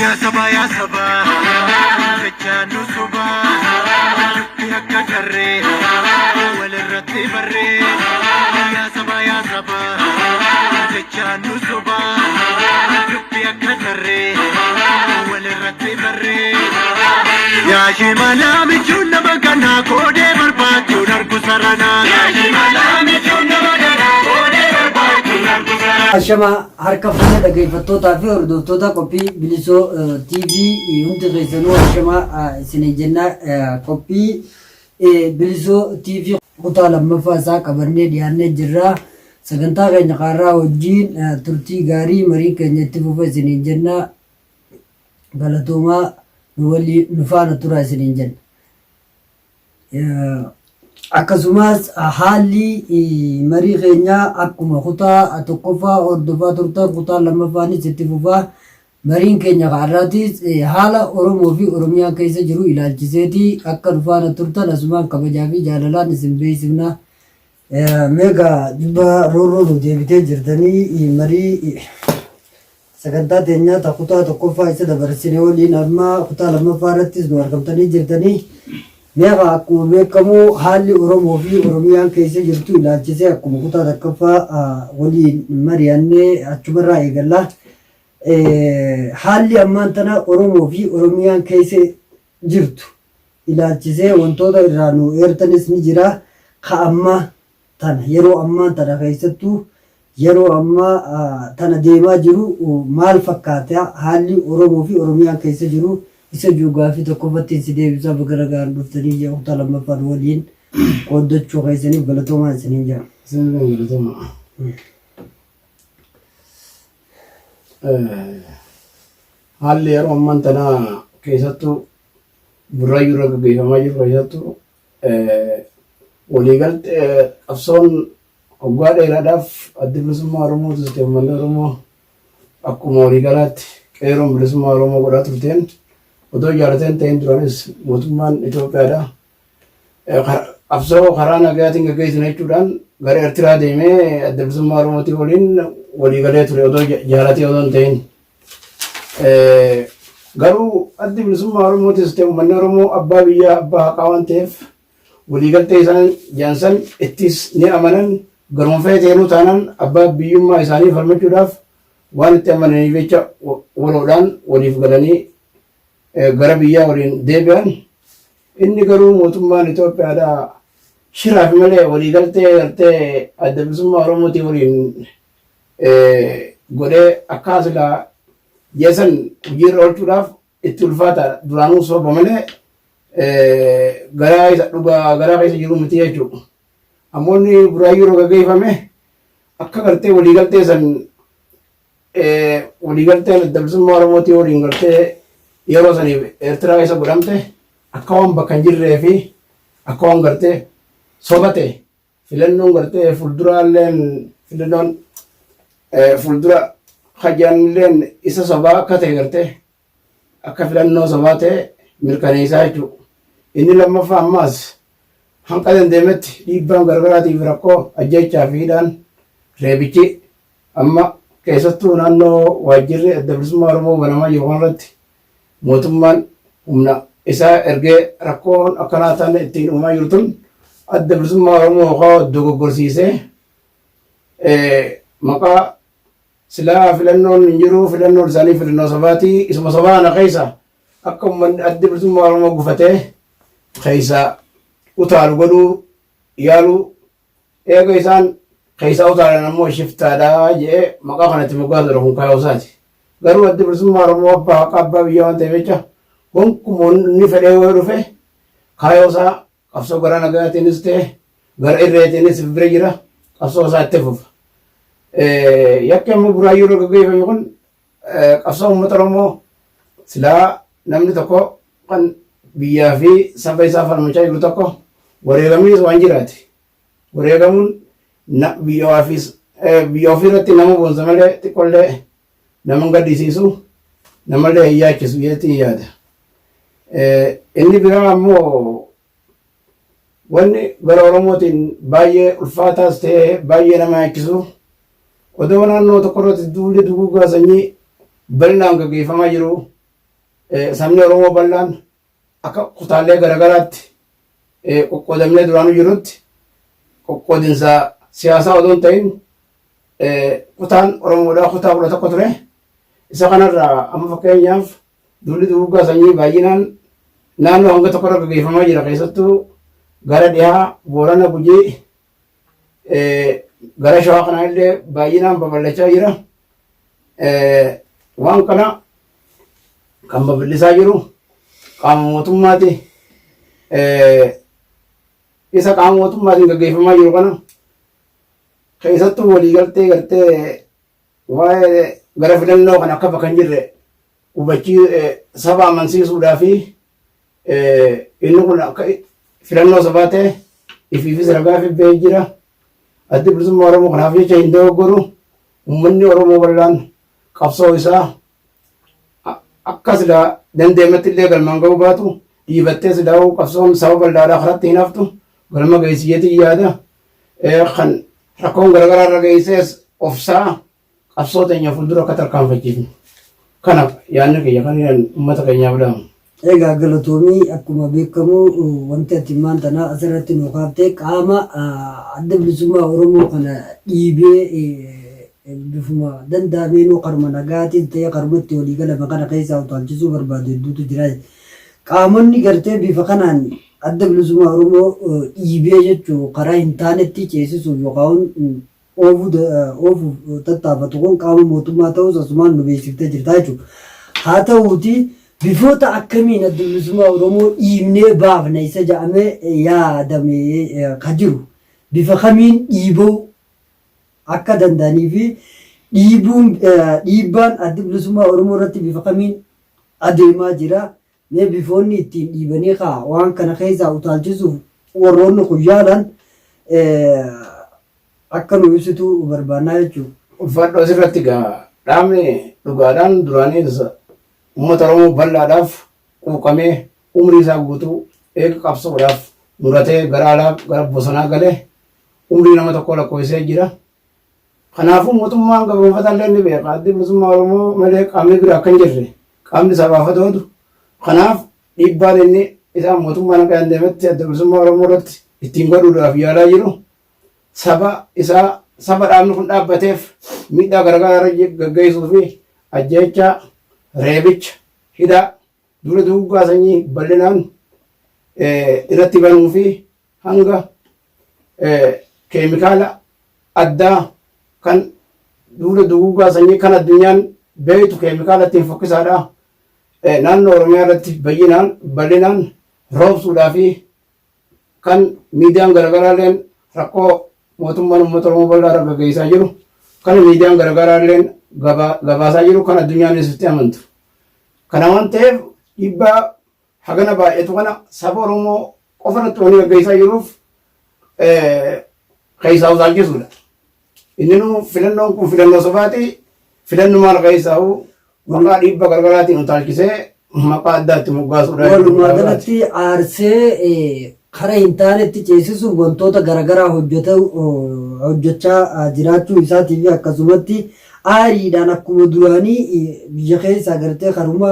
Yaa sabaa yaa sabaa jechaan nu sobaa dubbi akka tarree walirratti barree. Yaa sabaa yaa sabaa jechaan nu sobaa dubbi akka tarree walirratti barree. Yaa shimalaa michuun nama kanaa koodee barbaachuun argu saranaa. Yaa shimalaa michuun nama kanaa koodee barbaachuun argu saranaa. Ashama harka fuula dhaggeeffattootaa fi hordoftoota qophii Bilisoo TV hundi keessanuu ashama isiniin jenna. Qophii Bilisoo TV kutaa lammaffaa isaa qabannee dhiyaannee jirra. Sagantaa keenya kaarraa wajjin turtii gaarii mariin keenya itti fufa isiniin jenna. Galatoomaa, nu waliin nu faana tura isiniin jenna. Akkasumas haalli marii keenyaa akkuma kutaa tokkoffaa hordofaa turtan kutaa lammaffaanis itti fufaa. Mariin keenya har'aatis haala Oromoo fi Oromiyaan keessa jiru ilaalchiseeti akka nu faana turtan asumaan kabajaa fi jaalalaan isin beeksifna. Meegaa dhibba roorroo nu deebitee jirtanii marii sagantaa teenyaa ta kutaa tokkoffaa isa dabarsine waliin amma kutaa lammaffaa irrattis nu argamtanii jirtanii. Meeqa akkuma beekamu haalli Oromoo fi Oromiyaan keessa jirtu ilaalchisee akkuma kutaa tokkoffaa waliin mari'annee achumarraa eegalla. Haalli ammaan tana Oromoo fi Oromiyaan keessa jirtu ilaalchisee wantoota irraa nu eertanis ni jira. Ka ammaa tana yeroo ammaan tana keessattuu yeroo ammaa tana deemaa jiru maal fakkaata haalli Oromoo fi Oromiyaan keessa jiru isa jiru gaaffii tokkoffattiin si deebisaa baga nagaan dhuftanii jee kutaa lammaffaan waliin qooddachuu keessaniif galatoomaa isiniin jedha. Isin galatoomaa. Haalli yeroo ammaan tanaa keessattuu Burraayyuu irra gaggeeffamaa jiru keessattuu waliigaltee qabsoon waggaa dheeraadhaaf Addi Bilisummaa Oromoo turte uummanni Oromoo akkuma waliigalaatti qeerroon bilisummaa Oromoo godhaa turteen odoo jaalateen ta'in duraanis mootummaan Itoophiyaadha. Qabsoo karaa nagaatiin gaggeessina jechuudhaan gara Eertiraa deemee Adda Bilisummaa Oromootii waliin waliigalee ture odoo jaalatee odoo hin ta'in. Garuu Addi Bilisummaa Oromootis ta'e uummanni Oromoo abbaa biyyaa abbaa haqaa waan ta'eef waliigaltee isaan jaansan ittis ni amanan garuma feeteenuu taanaan abbaa biyyummaa isaanii falmachuudhaaf waan itti amananiif jecha waloodhaan waliif galanii gara biyyaa waliin deebi'an. Inni garuu mootummaan Itoophiyaadhaa shiraaf malee waliigaltee gartee Adda Bilisummaa Oromootii waliin godhee akkaa silaa jeesan hojiirra oolchuudhaaf itti ulfaataadha. Duraanuu soba malee garaa isa dhugaa garaa keessa jiru miti jechuudha. Ammoo inni Buraayyuu irra gaggeeffame akka gartee waliigaltee san waliigalteen Adda Bilisummaa Oromootii waliin gartee yeroo saniif Eertiraa keessa godhamte akka waan bakka hin jirree fi akka waan gartee soba ta'e filannoon gartee fuulduraalleen filannoon fuuldura hajaanilleen isa sobaa akka ta'e gartee akka filannoo sobaa ta'e mirkaneessaa jechuudha. Inni lammaffaa ammaas hanqa dandeemetti dhiibbaan gargaraatiif rakkoo ajjechaa fi hidhaan reebichi amma keessattuu naannoo waajjirri Adda Bilisummaa Oromoo banamaa jiru kanarratti mootummaan humna isaa ergee rakkoon akkanaa ta'an ittiin uumaa jiru tun Adda Bilisummaa Oromoo kaa dogoggorsiisee maqaa silaa filannoon hin jiru, filannoon isaanii filannoo sobaati, isuma sobaa kana keessa akka uummanni Addi Bilisummaa Oromoo gufatee keessa utaalu godhuu yaaluu, eega isaan keessaa utaalan ammoo shiftaadha jedhee maqaa kanatti moggaasudha kun kaayoo isaati. Garuu Addi Bilisummaa Oromoo abbaa haqaa abbaa biyyaa waan ta'eef jecha gonkumaa inni fedhee yoo dhufe kaayoo isaa qabsoo gara nagaatiinis ta'e gara irreetiinis bira jira, qabsoo isaa itti fufa. Yakki amma Buraayyuu irra gaggeeffame kun qabsoo uummata Oromoo silaa namni tokko kan biyyaa fi saba isaa falmachaa jiru tokko wareegamiis waan jiraate. Wareegamuun biyya ofii irratti nama boonsa malee xiqqollee nama hin gaddisiisu, namallee hin yaachisu jeetti yaada. Inni biraa ammoo wanni gara Oromootiin baay'ee ulfaataas ta'ee baay'ee nama yaachisu odoo naannoo tokko irratti duulli duguuggaa sanyii bal'inaan gaggeeffamaa jiru. Sabni Oromoo bal'aan akka kutaalee garaagaraatti qoqqoodamnee duraanuu jirutti qoqqoodinsa siyaasaa odoo hin ta'in kutaan Oromoodhaa kutaa 11 ture. Isa kanarraa amma fakkeenyaaf duulli duguuggaa sanyii baay'inaan naannoo hanga tokko irra gaggeeffamaa jira keessattuu gara dhihaa Boorana Gujii gara Shawaa kanaa illee baay'inaan babal'achaa jira. Waan kana kan babal'isaa jiru qaama mootummaati. Isa qaama mootummaatiin gaggeeffamaa jiru kana keessattuu waliigaltee gartee waa'ee gara filannoo kan akka bakka hin jirre hubachii saba amansiisuudhaa fi inni kun akka filannoo sabaa ta'e ifiifis ragaa fi ba'ee jira. Addi bilisummaa Oromoo kanaaf jecha hin dogoggoru. Uummanni Oromoo bal'aan qabsoo isaa akka silaa dandeemetti illee galmaan ga'uu baatu dhiibattee silaa'uu qabsoon saba bal'aadhaa karatti hin haftu galma geessi jeetiin yaada. Kan rakkoon garaagaraa irra geessees obsaa qabsoo teenya fuuldura akka tarkaanfachiifnu. Kana yaadni kiyya kan inni uummata keenyaaf dhaamu. Egaa galatoomii akkuma beekamu wanti ati ammaan tana asirratti nu kaaftee qaama adda bilisummaa Oromoo kana dhiibee bifuma danda'ameenuu karuma nagaatiin ta'ee karuma itti walii galame kana keessaa utaalchisuu barbaadu hedduutu jira. Qaamonni gartee bifa kanaan adda bilisummaa Oromoo dhiibee jechuu karaa hin taanetti ceesisuuf yookaan oofuuf tattaafatu kun qaama mootummaa ta'uus asumaan nu beeksiftee jirta jechuudha. Haa ta'uuti bifoota akkamiin adda bilisummaa Oromoo dhiibnee baafna isa jedhamee yaadame ka jiru bifa kamiin dhiibuu akka danda'anii fi dhiibuun dhiibbaan adda bilisummaa Oromoo irratti bifa kamiin adeemaa jira. Mee bifoonni ittiin dhiibanii kaa waan kana keessaa utaalchisuuf warroonni kun yaalan akka nu ibsitu barbaannaa jechuudha. Ulfaadhu asirratti egaa dhaabni dhugaadhaan duraaniis uummata Oromoo bal'aadhaaf quuqamee umrii isaa guutuu eega qabsoodhaaf muratee gara alaa gara bosonaa galee umrii nama tokkoo lakkoofsisee jira. Kanaafuu mootummaan gabroonfataa illee ni beeka. Addi bilisummaa Oromoo malee qaamni biraa akka hin jirre qaamni sabaaf adoodu. Kanaaf dhiibbaan inni isaan mootummaan akka danda'ametti adda bilisummaa Oromoo irratti ittiin godhuudhaaf yaalaa jiru saba isaa saba dhaabni kun dhaabbateef miidhaa garaagaraa irra gaggeessuu fi ajjeechaa, reebicha, hidhaa, duula duguuggaa sanyii bal'inaan irratti banuu fi hanga keemikaala addaa kan duula duguuggaa sanyii kan addunyaan beektu keemikaala ittiin fokkisaadha. Naannoo Oromiyaa irratti bayyinaan bal'inaan roobsuudhaa fi kan miidiyaan garaagaraa illeen rakkoo mootummaan uummata Oromoo bal'aa irra gaggeessaa jiru kan miidiyaan garaagaraa illeen gabaasaa jiru kan addunyaanis itti amantu. Kana waan ta'eef dhiibbaa hagana baay'atu kana saba Oromoo qofa irratti waan gaggeessaa jiruuf keessaa utaalchisuudha. Inni nu filannoon kun filannoo sabaati. Filannumaan keessaa maqaa dhiibbaa gargaraatiin utaalchisee maqaa addaa itti moggaasuudha. Walumaa galatti aarsee kara hin taanetti ceesisuuf wantoota garaagaraa hojjechaa jiraachuu isaatii fi akkasumatti aariidhaan akkuma duraanii biyya keessaa gartee karuma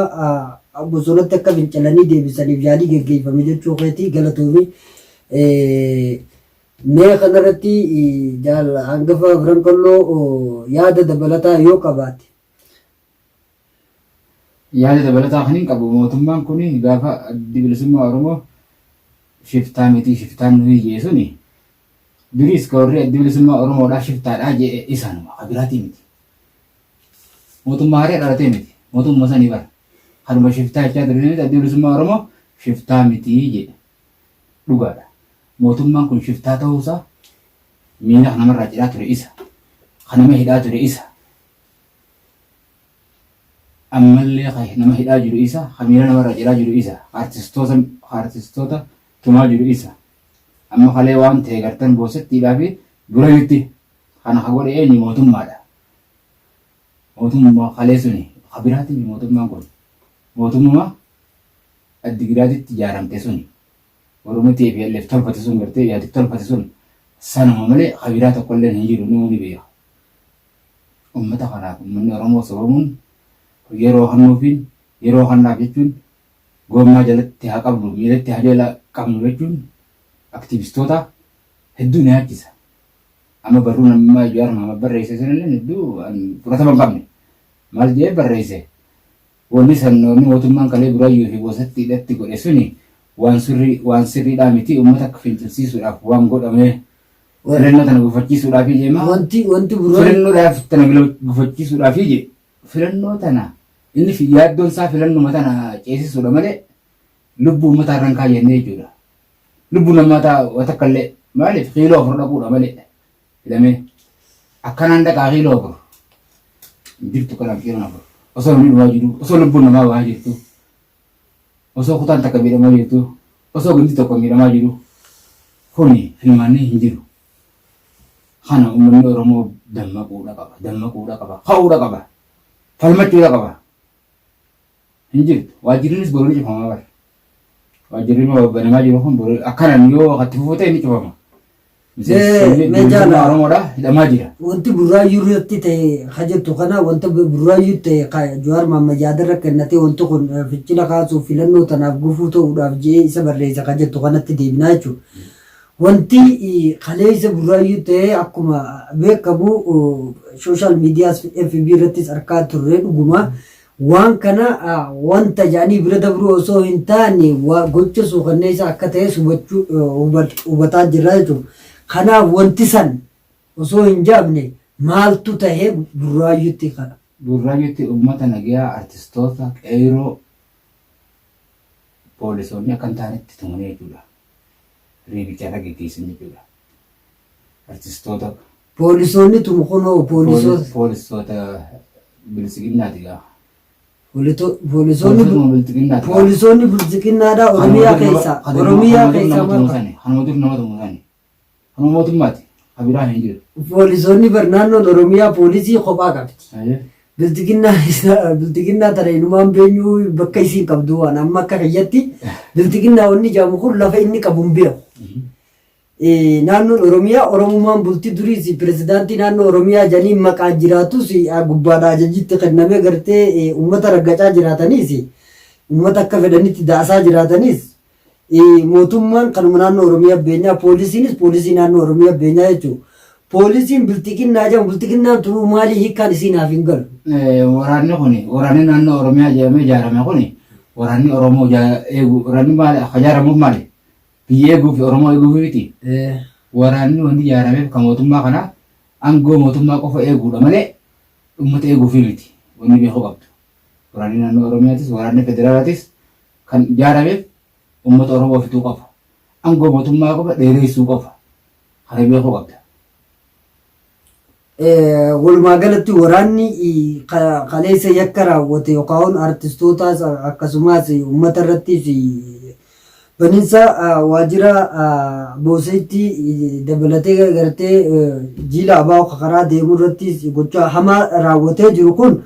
bosonatti akka fincilanii deebisaniif yaalii geggeeffame jechuu keetii galatoomii. Mee kanarratti jaal hangafa Afran Qalloo yaada dabalataa yoo qabaatte. Yaada dabalataa kan hin qabu mootummaan kun gaafa addi bilisummaa Oromoo shiftaa miti shiftaan nuyi jee suni duriis ka warri addi bilisummaa Oromoodhaa shiftaadhaa jee isaanuma ka biraatii miti. Mootummaa haree dhalatee miti mootummaa sanii bara kanuma shiftaa jechaa ture miti addi bilisummaa Oromoo shiftaa miti jee dhugaadha. Mootummaan kun shiftaa ta'uusaa miila namarraa ciraa ture isa. Ka nama hidhaa ture isa. Ammallee ka nama hidhaa jiru isa. Ka miila namarraa ciraa jiru isa. Ka artistoota ka artistoota tumaa jiru isa. Amma kalee waan ta'e gartan boosettiidhaa fi burayyutti kana ka godhe eenyu mootummaadha. Mootummaa kalee suni ka biraatii mootummaan kun mootummaa Addigiraatitti ijaaramte suni. Oromoo TPLF tolfate sun gartee Ihaadig tolfate sun sanuma malee ka biraa tokkolleen hin jiru inni ni beeka. Ummata kanaaf ummanni Oromoo sobamuun yeroo kennuufiin Yeroo kannaaf jechuun goommaa jalatti haa qabnu, miilatti haa jala qabnu jechuun aktiivistoota hedduu ni yaachisa. Amma barruun amma Jawaar Mohaammed barreesse sanillee hedduu fudhatama hin qabne. Maal jedhee barreesse? Wanni san wanni mootummaan kalee Buraayyuu fi Boosatti hidhatti godhe suni waan sirrii waan sirriidhaa miti, uummata akka fincilsiisuudhaaf waan godhame, filannoo tana gufachiisuudhaaf jeema. Wanti Buraayyuu Filannoodhaaf tana gufachiisuudhaaf je, filannoo tana inni yaaddoon isaa filannuma tana ceesisuudha malee lubbuu uummataa irra hin kaayyannee jechuudha. Lubbuu namaa ta'a waan takka illee, maaliif kiiloo 4 dhaquudha malee filamee akkanaan dhaqaa kiiloo 4 hin jirtu, kanaan kiiloo 4 osoo namni dhumaa jiru, osoo lubbuun namaa bahaa jirtu, osoo kutaan takka miidhamaa jirtu, osoo gandi tokko miidhamaa jiru, kuni filmaanni hin jiru. Kana uummanni Oromoo dammaquudha qaba, dammaquudha qaba, ka'uudha qaba, falmachuudha qaba. Hin jirtu. Waajjirrinis boru ni cufama bara. Waajjirri banamaa jiru kun boru akkanaan yoo wakati fufuu ta'e ni cufama. Miseensonni Mee jaala. bilisummaa Oromoodha hidhamaa jira. Wanti Burraayyuu irratti ta'e ka jettu kana, wanta Burraayyuu ta'e ka Jawaar Mohaammed yaadarra kennatee, wanti kun fincila kaasuuf, filannoo tanaaf gufuu ta'uudhaaf jedhee isa barreesse ka jettu kanatti deebinaa jechuudha. Wanti kaleessa Burraayyuu ta'e akkuma beekamu social miidiyaas FB irrattis argaa turre. Dhuguma waan kana wanta jedhanii bira dabruu osoo hin taane gocha suukanneessa akka ta'e hubachuu hubataa jirra jechuudha. Kanaaf wanti san osoo hin jaamne maaltu ta'e Burraayyuutti kana? Burraayyuutti uummata nagayaa, artistoota, qeeroo, poolisoonni akka hin taanetti tumanii jechuudha. Reebicha irra geggeessan jechuudha. Artistoota. Poolisoonni tumu kunoo poolisoota. Poolisoota bilisiginnaati gaa. Poolisoonni Bilisiginnaati. Poolisoonni bilisiginnaadha Oromiyaa keessa. Oromiyaa keessa maal? Kanuma dur nama tumu sani. Kanuma mootummaati. Kabiraa hin jiru. Poolisoonni bar naannoon Oromiyaa poolisii kophaa qabdi. Biltiginnaa tana inumaan beenyuu bakka isiin qabdu, waan amma akka kiyyatti biltiginnaa wanni jedhamu kun lafa inni qabu hin beeku. Naannoon Oromiyaa Oromummaan bultii, duriis pirezidaantii naannoo Oromiyaa jedhanii maqaa jiraatus, gubbaadhaa ajajitti kennamee gartee uummata raggacaa jiraataniis, uummata akka fedhanitti daasaa jiraataniis, mootummaan kanuma naannoo Oromiyaa beenyaa, poolisiinis poolisii naannoo Oromiyaa beenyaa jechuudha. Poolisiin biltiginnaa jedhamu, biltiginnaan turuu maalii, hiikkaan isii naaf hin galu. Waraanni kun, waraanni naannoo Oromiyaa jedhamee ijaarame kun, waraanni Oromoo eegu, waraanni maali akka ijaaramuuf, maali biyya eeguu fi Oromoo eeguuf miti. Waraanni wanti ijaarameef kan mootummaa kanaa aangoo mootummaa qofa eeguudha malee uummata eeguuf miti, wanni beekuu qabdu. Waraanni naannoo Oromiyaatis waraanni federaalaatis kan ijaarameef uummata Oromoo fixuu qofa. Aangoo mootummaa qofa dheereessuu qofa. Kana beekuu qabda. Walumaa galatti waraanni kaleessa yakka raawwate yookaan artistootaas akkasumas uummata irrattis baninsa waajjira Booseetti dabalatee gartee jiila abaa'u karaa deemuu irrattis gocha hamaa raawwatee jiru kun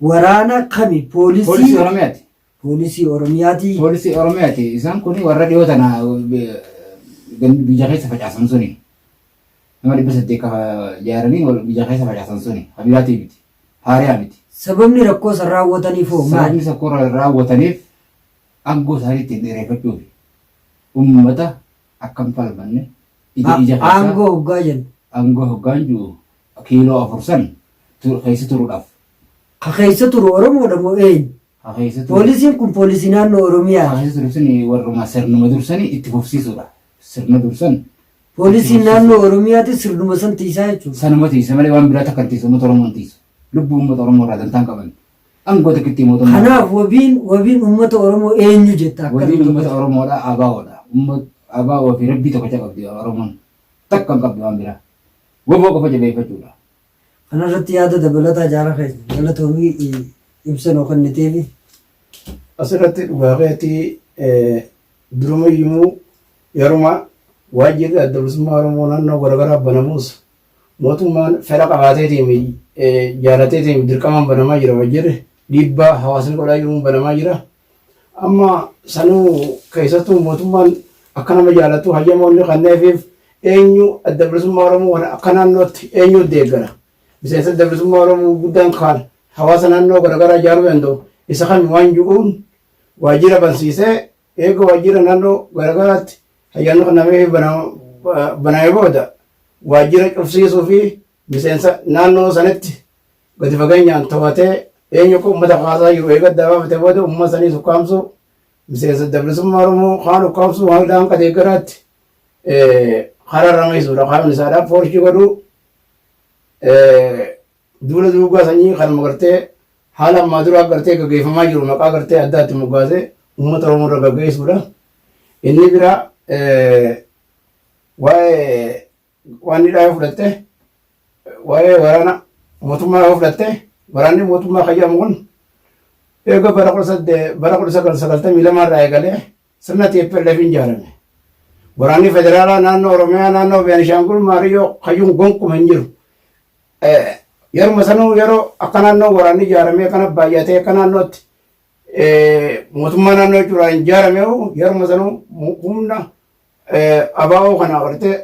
waraana kami? Poolisii Poolisii Oromiyaati. Poolisii Oromiyaati. Poolisii Oromiyaati. Isaan kun warra dhiyoo tana biyya keessa facaasan suni. Nama 800 ijaaranii biyya keessa facaasan suni. Habiraatii miti. Haariyaa miti. Sababni rakkoo san raawwataniif hoo maali? Sababni rakkoo raawwataniif aangoo isaanii ittiin dheereffachuuf, uummata akka hin falmanne ija ija keessa Aangoo hoggaa jennu. Aangoo hoggaan jiru kiiloo 4 san keessa turuudhaaf. Ka keessa turu Oromoodha moo eenyu? Ha keessa turu. Poolisiin kun poolisii naannoo Ha Oromiyaati. keessa turu suni warruma sirnuma dursanii itti fufsiisuudha. Sirna dursan. Poolisiin naannoo Oromiyaati sirnuma san tiisaa jechuudha. Sanuma tiisa malee waan biraa takka hin tiisu, uummata Oromoo hin tiisu. Lubbuu uummata Oromoo irraa dantaan qaban. Aangoo takkitti mootummaa. Kanaaf wabiin uummata Oromoo eenyu jetta akka Wabiin nama uummata tokkotti? Oromoodha ABOdha. Uummata ABO fi Rabbii tokkicha qabdi Oromoon. Takka hin qabdu waan biraa. Woboo qofa jabeeffachuudha. Kanarratti yaada dabalataa jaara keenya, galatoomii ibsa nuu kenniteefi. Asirratti dhugaa keetii, durumayyuu yeruma waajjirri Adda Bilisummaa Oromoo naannoo garaagaraa banamus mootummaan fedha qabaateetiin, jaalateetiin, dirqamaan banamaa jira, waajjirri dhiibbaa hawaasni godhaa jiruun banamaa jira. Amma sanuu keessattuu mootummaan akka nama jaalatu hayyamoonni kanneefiif eenyu? Adda Bilisummaa Oromoo kana akka naannootti eenyu deeggara? Miseensa Adda Bilisummaa Oromoo guddaan kaan hawaasa naannoo garaagaraa ijaaruu danda'u. isa kami waan ji'uun waajjira bansiisee eega waajjira naannoo garagaraatti hayyamni kennamee banamee booda waajjira cufsiisuu fi miseensa naannoo sanitti gadi fageenyaan to'atee eenyu akka uummata kaasaa jiru eega adda baafate booda uummata sanii ukkaamsuu, miseensa Adda Bilisummaa Oromoo kaan ukkaamsuu hanga hanga deeggaraatti karaa irra meessuudha. Kaayyoon isaadhaa foorshii godhuu, duula duugaa sanyii kanuma gartee haala ammaa duraa gartee gaggeeffamaa jiru maqaa gartee addaatti moggaasee uummata Oromoo irra gaggeessuudha. Inni biraa waa'ee waan hidhaa yoo fudhatte, waa'ee waraana mootummaa yoo fudhatte, waraanni mootummaa kan jedhamu kun eega bara 1992 irraa eegalee sirna TPLF hin ijaarame. Waraanni federaalaa naannoo Oromiyaa, naannoo Beenishaangul Maariyyoo kayyuun gonkuma hin jiru. Yeruma sanuu yeroo akka naannoo waraanni ijaaramee kana baay'atee akka naannootti mootummaa naannoo jechuudhaan hin ijaarame, yeruma sanuu humna ABO kana gartee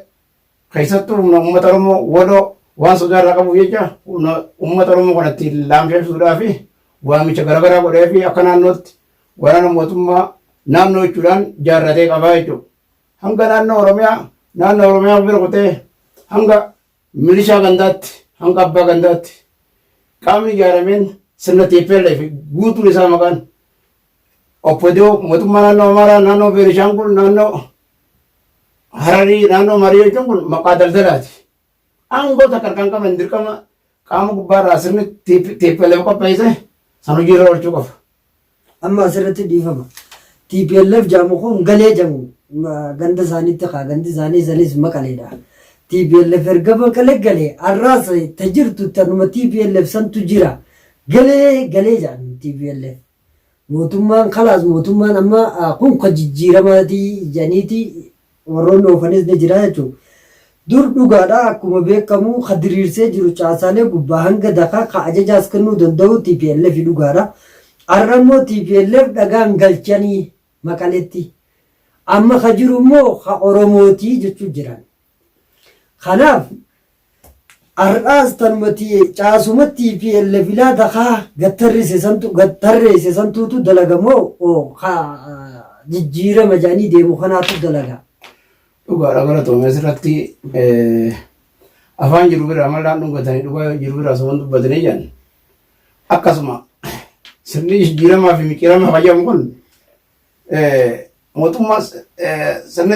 keessattuu humna uummata Oromoo waloo waan sodaa irraa qabuuf jecha humna uummata Oromoo kana ittiin laamsheessuudhaa fi waamicha garaagaraa godhee fi akka naannootti waraana mootummaa naannoo jechuudhaan jaarratee qabaa jechuudha. Hanga naannoo Oromiyaa, naannoo Oromiyaa bira kutee hanga milishaa gandaatti, hanga abbaa gandaatti qaamni ijaarameen sirna TPLF guutuun isaa maqaan OPDO, mootummaa naannoo Amaaraa, naannoo Beenishaangul, naannoo Hararii, naannoo Marii jechuun kun maqaa daldalaati. Aangoo takka kan qaban dirqama qaama gubbaarraa sirni TPLF qopheesse san hojiirra oolchuu qofa. Amma asirratti dhiifama. TPLF jedhamu kun galee jedhamu ganda isaaniitti kaa gandi isaanii sanis Maqaleedha. TPLF erga Maqalee galee har'aas ta jirtu tanuma TPLF santu jira. Galee galee jedhan TPLF. Mootummaan kalaas mootummaan amma kun ka jijjiiramaati jedhaniiti warroonni oofanis ni jira jechuudha. Dur dhugaadha, akkuma beekamu ka diriirsee jiru caasaalee gubbaa hanga dakaa ka ajajaas kennuu danda'u TPLF dhugaadha. Har'a immoo TPLF dhagaan galchanii Maqaletti. Amma ka jiru immoo ka Oromootii jechuu jiran. Kanaaf har'aas tanuma caasuma TPLF ilaa dakaa gattarrise santu gattarreesse santuutu dalaga moo ka jijjiirama jedhanii deemu kanaatu dalaga? Dhugaadha, galatoome. Asirratti afaan jiru biraa mallaan dhungatanii dhugaa jiru biraa soban dubbatanii jedhan. Akkasuma sirni jijjiiramaa fi micciiramaa fayyadamu kun mootummaa sirni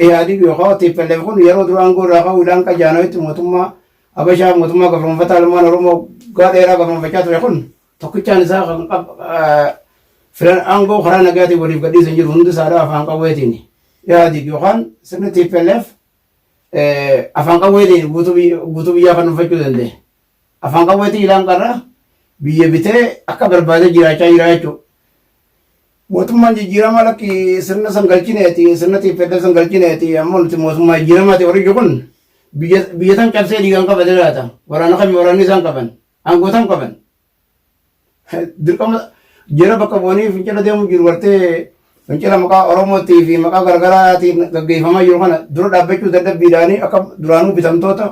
Ihaadig yookaan TPLF kun yeroo dura aangoo irraa ka'uu ilaan qajaanoitti mootummaa Habashaa, mootummaa gabroonfataa ilmaan Oromoo waggaa dheeraa gabroonfachaa ture kun tokkichaan isaa kan filan aangoo karaa nagaatiin waliif gadhiisan jiru hundi isaadhaa afaan qawweetiin. Ihaadig yookaan sirni TPLF afaan qawweetiin guutuu biyyaa kan dhuunfachuu danda'e. Afaan qawweetiin ilaan qarra biyya bitee akka barbaadee jiraachaa jira jechuudha. Mootummaan jijjiiramaa lakki sirna san galchineeti, sirna TPLF san galchineeti, ammoo nuti mootummaa jijjiiramaati warri jiru kun biyya tan cabsee dhiigaan qabate laata? Waraana kami waraanni isaan qaban? Aangoo tam qaban? Dirqama jara bakka bu'anii fincila deemu jiru gartee fincila maqaa Oromootii fi maqaa garaagaraatiin gaggeeffamaa jiru kana dura dhaabbachuu dadhabbiidhaanii akka duraanuu bitamtoota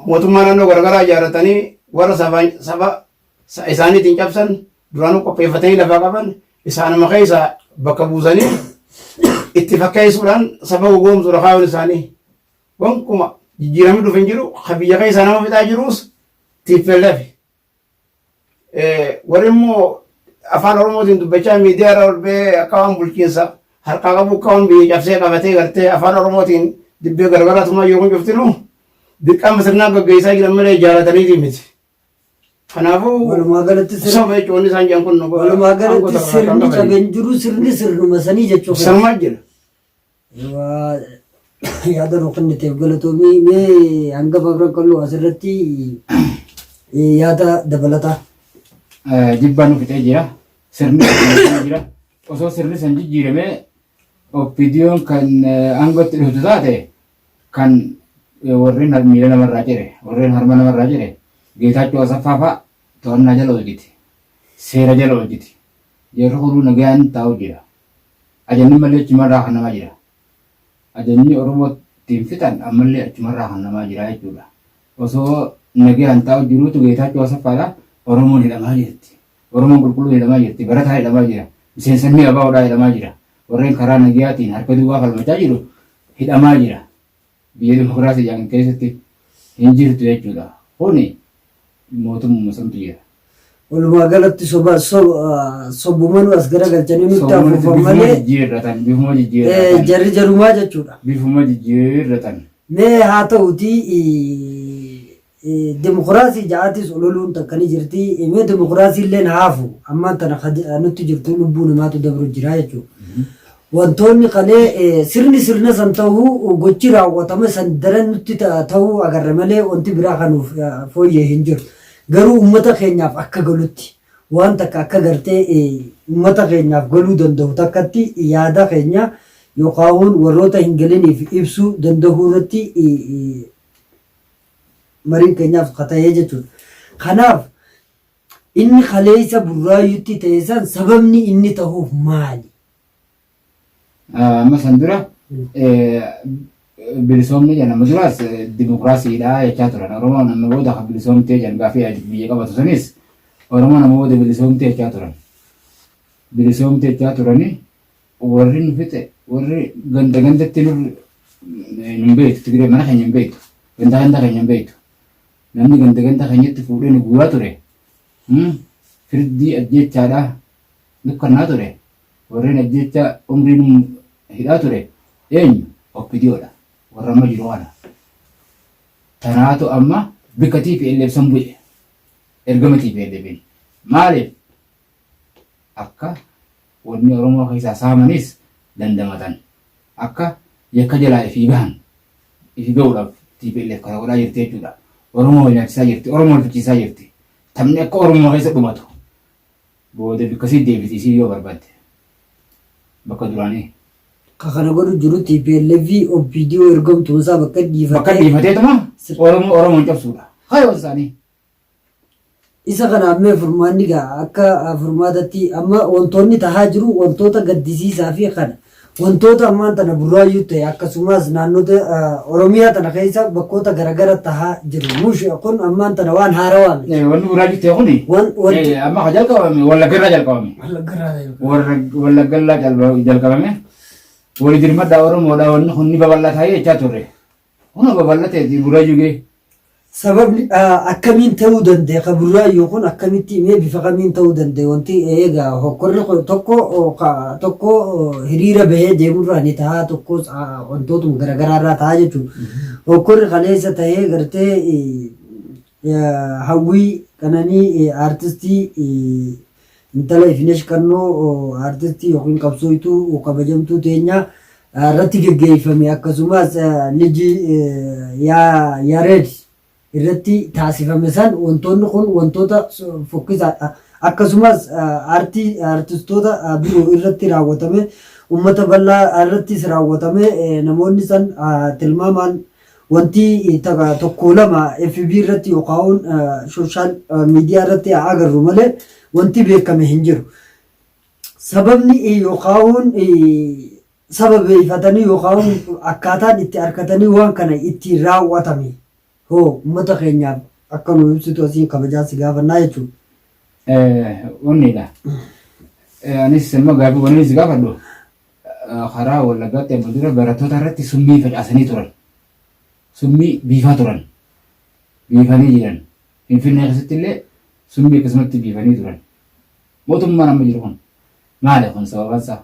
mootummaa naannoo garaagaraa ijaarratanii warra saba isaaniitiin cabsan duraanuu qopheeffatanii lafaa qaban isaanuma keessaa bakka buusanii itti fakkeessuudhaan saba gogoomsuudha kaayyoon isaanii. Wankuma jijjiiramni dhufe hin jiru, ka biyya keessaa nama fixaa jirus TPLF. Warri immoo afaan Oromootiin dubbachaa miidiyaa irra ol ba'ee akka waan bulchiinsa harkaa qabu, akka waan biyya cabsee qabatee gartee afaan Oromootiin dibbee garagaraa tumaa jiru kun cuftinu dirqama sirnaa gaggeessaa jiran malee jaalataniitii miti. Kanaafuu Walumaa galatti soba jechuun wanni isaan jedhan kun walumaa galatti sirni cabe hin jiru, sirni sirnuma sanii jechuudha. Sirnuma jira. Waa yaada nuu kenniteef galatoomii. Mee hangafa Afran Qalloo asirratti yaada dabalataa. Jibbaa nu fixee jira. Sirni jijjiiramee jira. Osoo sirni san jijjiiramee OPDOn kan aangootti dhuftu taate kan warreen miila namarraa cire, warreen harma namarraa cire, Geetaachoo Asaffaa fa'a to'annaa jala oolchiti. Seera jala oolchiti. Jarri kunuu nagaan taa'u jira. Ajajni malee achumarraa kan namaa jira. Ajajni Oromoo ittiin fixan ammallee achumarraa kan namaa jira jechuudha. Osoo nagayaan taa'u jiruutu Geetaachoo Asaffaadha Oromoon hidhamaa jirti. Oromoon qulqulluun hidhamaa jirti. Barataa hidhamaa jira. Miseensonni ABOdhaa hidhamaa jira. Warreen karaa nagayaatiin harka duwwaa falmachaa jiru hidhamaa jira. Biyya dimokiraasii jedhan keessatti hin jirtu jechuudha. Kuni mootummuma santu jira. Walumaa galatti soba sobumanu as garagalchanii nutti Sobumatti afuufan bifuma malee jijjiirratan, bifuma jijjiirratan, jarri jarumaa jechuudha. bifuma jijjiirratan. Mee haa ta'uti dimokiraasii ja'aatis ololuun takka ni jirti. Mee dimokiraasii illeen haafu ammaan tana nutti jirtu lubbuu namaatu dabru jira jechuudha. Wantoonni kalee sirni sirna san ta'uu gochi raawwatame san daran nutti ta'uu agarra malee wanti biraa kanuuf fooyyee hin jiru. Garuu uummata keenyaaf akka galutti waan takka akka gartee uummata keenyaaf galuu danda'u takkatti yaada keenya yookaan warroota hin galiniif ibsuu danda'uu irratti mariin keenyaaf kata'ee jechuudha. Kanaaf inni kaleessa Burraayyutti ta'e san sababni inni ta'uuf maali? Amma san dura bilisoomni jedhan amma duraas dimokiraasiidha jechaa turan. Oromoon amma booda kan bilisoomtee jedhan gaafii biyya qabatu sanis Oromoon amma booda bilisoomtee jechaa turan. Bilisoomtee jechaa turani warri nu fixe warri ganda gandatti nu hin beektu Tigiree mana keenya hin beektu ganda ganda keenya hin beektu. Namni ganda ganda keenyatti fuudhee nu guuraa ture. Firdii ajjeechaadhaa dukkannaa ture. Warreen ajjeechaa umrii nu hidhaa ture eenyu? OPDOdha. Warra amma jiru kana. Tanaatu amma bikka TPLF san bu'e. Ergama TPLFin. Maaliif? Akka wanni Oromoo keessaa saamanis dandamatan. Akka yakka jalaa ifii bahan ifii bahuudhaaf TPLF kana godhaa jirti jechuudha. Oromoo wal nyaachisaa jirti. Oromoo wal ficciisaa jirti. Taphni akka Oromoo keessa dhumatu. Booda bikka sii deebiti isiin yoo barbaadde. Bakka duraanii. Ka kana godhu jiru TPLF OPDO ergamtuun isaa bakka Bakka dhiifatee dhiifateetuma Oromoo Oromoon cabsuudha. Kayoon isaanii. Isa kana ammee furmaanni gaa akka furmaatatti amma wantoonni tahaa jiru wantoota gaddisiisaa fi kana wantoota ammaan tana Burraayyuu ta'e akkasumas naannota Oromiyaa tana keessa bakkoota garagara tahaa jiru. Mush kun ammaan tana waan haarawaa miti. Wanni Burraayyuu ta'e kuni Wanti amma ka jalqabame Wallaggarraa jalqabame. Wallaggarraa jalqabame. Wali dirmadhaa Oromoodhaa wanni kun ni babal'ataa jechaa turre. Kun babal'ateeti Burraayyuu ga'e. Sababni akkamiin ta'uu danda'e ka Burraayyuu kun akkamitti mee bifa kamiin ta'uu danda'e wanti egaa hokkorri tokko tokko hiriira bahee deemurraa ni ta'a tokkos wantootuma garaagaraa irraa ta'a jechuudha. Hokkorri kaleessa ta'ee gartee Hawwii Qananii aartistii intala Ifinesh Qannoo aartistii yookiin qabsooytuu kabajamtuu teenya irratti geggeeffame akkasumas liji Yaareed irratti taasifame san wantoonni kun wantoota fokkisaadha. Akkasumas aartii aartistoota biroo irratti raawwatame uummata bal'aa irrattis raawwatame namoonni san tilmaamaan wanti tokko lama FB irratti yookaan social media irratti haa agarru malee wanti beekame hin jiru. Sababni yookaan sababeeffatanii yookaan akkaataan itti harkatanii waan kana ittiin raawwatame hoo uummata keenyaaf akka nu ibsitu asiin kabajaa si gaafannaa jechuudha. Onnidha. Anis immoo gaaffii wanni si gaafadhu karaa Wallaggaatti amma dura barattoota irratti summii facaasanii turan. Summii biifaa turan. Biifanii jiran. Finfinnee keessatti illee summii akkasumatti biifanii turan. Mootummaan amma jiru kun maali kun sababaan isaa?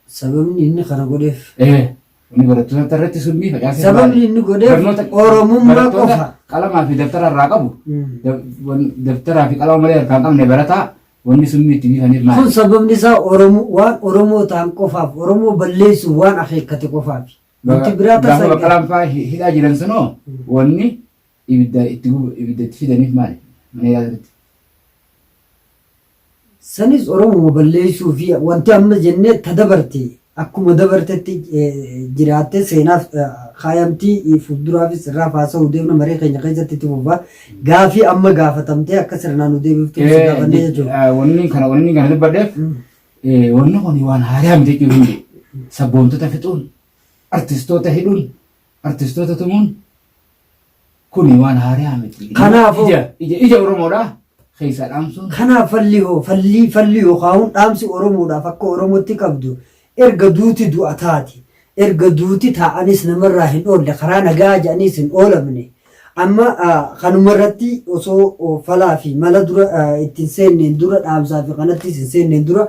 Sababni inni kana godheef. Inni barattoota irratti summii facaasee Sababni maali? inni godheef Barnoota Oromummaa barattoota qofa. qalamaa fi daftara irraa qabu. Daftaraa fi qalama malee harkaa hin qabne barataa wanni summii itti biifaniif maali? Kun sababni isaa Oromoo waan Oromoo ta'an qofaaf Oromoo balleessuuf waan akeekkate qofaaf. Wanti biraa Gaafa tasa hin Baqqalaan fa'aa hidhaa jiran sunoo wanni ibidda itti gubu ibidda itti fidaniif maali? Mana hidhaa sanitti. Sanis Oromuma balleessuu fi wanti amma jenne ta dabarte akkuma dabartetti jiraatte seenaaf kaayamti fuulduraafis irraa haasa'uu deemna maree keenya keessatti itti fufa. Gaafii amma gaafatamtee akka sirnaan nu deebiftu si gaafannee jechuudha. Wanni kana dubbadheef wanni kun waan haaraa miti jechuun hundi sabboontota fixuun artistoota hidhuun artistoota tumuun Kuni waan haariyaa miti. Kanaafuu- Ija ija ija Oromoodhaa keessaa dhaamsuun Kanaaf falli hoo falli falli yookaan dhaamsi Oromoodhaaf akka Oromootti qabdu erga duuti du'a taati. Erga duuti taa'anis namarraa hin oolle karaa nagaa jedhaniis hin oolamne. Amma kanuma irratti osoo falaa fi mala dura ittiin seenneen dura dhaamsaa fi kanattis hin seenneen dura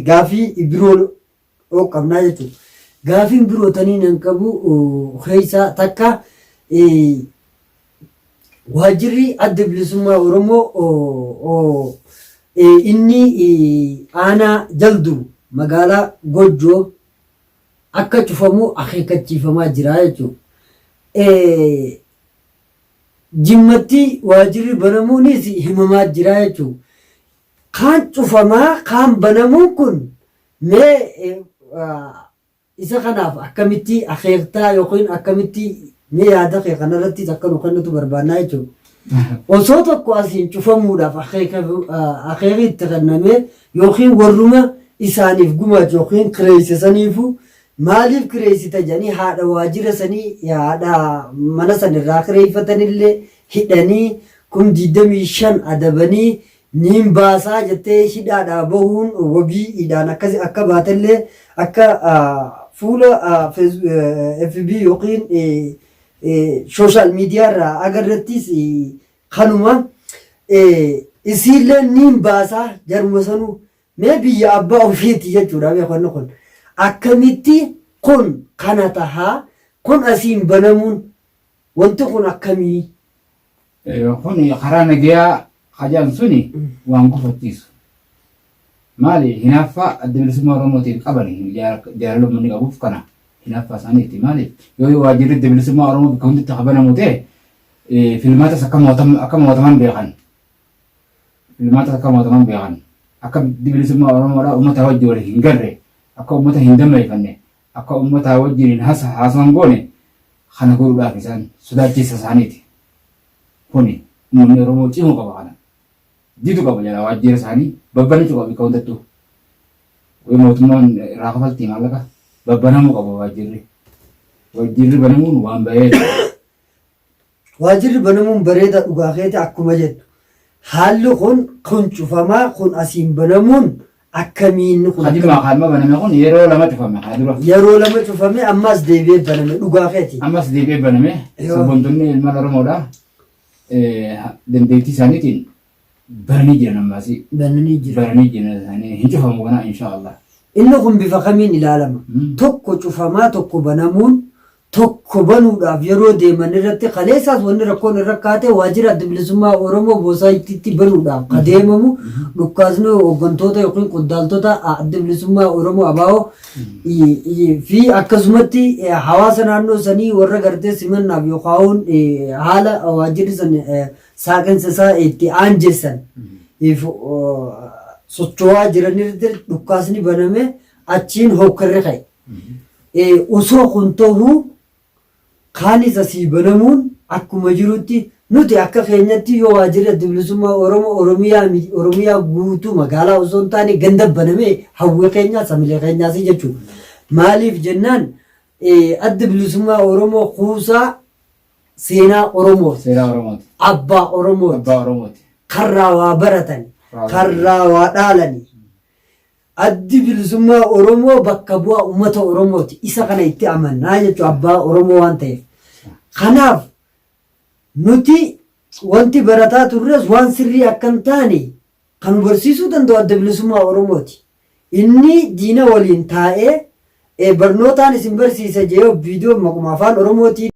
gaafii biroo oo qabnaa jechuudha. Gaafiin biroo tanii nan qabu keessaa takka waajjirri Adda Bilisummaa Oromoo inni aanaa Jalduu magaalaa Gojjoo akka cufamu akeekkachiifamaa jira jechuudha. Jimmatti waajjirri banamuunis himamaa jira jechuudha. Kaan cufamaa kaan banamuun kun mee isa kanaaf akkamitti akeektaa yookiin akkamitti mee yaada kee kanarrattis akka nu kennitu barbaannaa jechuudha. Osoo tokko asiin cufamuudhaaf akeeki itti kennamee yookiin warruma isaaniif gumaachu yookiin kireesse saniifu maaliif kireessita jedhanii haadha waajjira sanii haadha mana san irraa kireeffatanillee hidhanii 25,000 adabanii niin baasaa jettee hidhaadhaa bahuun wabii hidhaan akkasi akka baatellee akka fuula FB yookiin social media irraa agarrettis kanuma isiillee niin baasaa jaruma sanuu mee biyya abbaa ofiiti jechuudha beekanni kun akkamitti kun kana tahaa kun asiin banamuun wanti kun akkamii? Kun karaa nagayaa hajaan suni waan gufachiisu. Maali hinaaffaa Adda Bilisummaa Oromootiif qaban jaalala uummanni qabuuf kana hinaaffaa isaaniiti. Maali yoo waajjirri Adda Bilisummaa Oromoo bakka hundatti akka banamu ta'e filmaatas akka mootaman beekan. Filmaatas akka mootaman beekan. Akka Adda Bilisummaa Oromoodhaa uummata wajjin wal hin garre akka uummata hin dammeeffanne akka uummataa wajjin hin haasawan goone kana godhuudhaaf isaan sodaachisa isaaniiti. Kuni uummanni Oromoo cimuu qaba kana. Didu qaba jala waajjira isaanii babbanachuu qaba bakka hundattuu. Wayi mootummaan irraa kafaltii maallaqa babbanamuu qaba waajjirri. Waajjirri banamuun waan bareeda. Waajjirri banamuun bareeda dhugaa keeti akkuma jettu. Haalli kun kun cufamaa kun asiin banamuun akkamiin kun Hajimmaa kaadhima baname kun yeroo lama cufame haa dura. Yeroo lama cufame ammas deebi'ee baname dhugaa keeti. Ammas deebi'ee baname sabboontonni ilmaan Oromoodha. Dandeettii isaaniitiin bananii jiran ammas. Bananii jiran. Bananii jiran isaanii hin cufamu kanaa inshaallah. Inni kun bifa kamiin ilaalama? Tokko cufamaa tokko banamuun tokko banuudhaaf yeroo deeman irratti kaleessaas wanni rakkoon irra kaate waajjira Adda Bilisummaa Oromoo Boosaayitiitti banuudhaaf ka deemamu dhukkaasni hooggantoota yookiin qondaaltota Adda Bilisummaa Oromoo ABO fi akkasumatti hawaasa naannoo sanii warra gartee simannaaf yookaan haala waajjirri san saaqinsa isaa itti aanjessan socho'aa jiran irratti dhukkaasni baname achiin hookkarri ka'e. Osoo kun ta'uu kaanis asii banamuun akkuma jirutti nuti akka keenyatti yoo waajjirri Adda Bilisummaa Oromoo Oromiyaa Oromiyaa guutuu magaalaa osoo hin taane ganda baname hawwii keenyaas hamilee keenyaas jechuudha. Maaliif jennaan Adda Bilisummaa Oromoo kuusaa seenaa Oromooti. Seenaa Oromooti. Abbaa Oromooti. Abbaa Oromooti. Karraa waa baratani. Karraa waa dhaalani. Addi Bilisummaa Oromoo bakka bu'aa uummata Oromooti. Isa kana itti amannaa jechuudha abbaa Oromoo waan ta'eef. Kanaaf nuti wanti barataa turres waan sirrii akka hin taane kan nu barsiisuu danda'u Adda Bilisummaa Oromooti. Inni diina waliin taa'ee barnootaan isin barsiisa jedhee viidiyoo maquma afaan Oromootiin.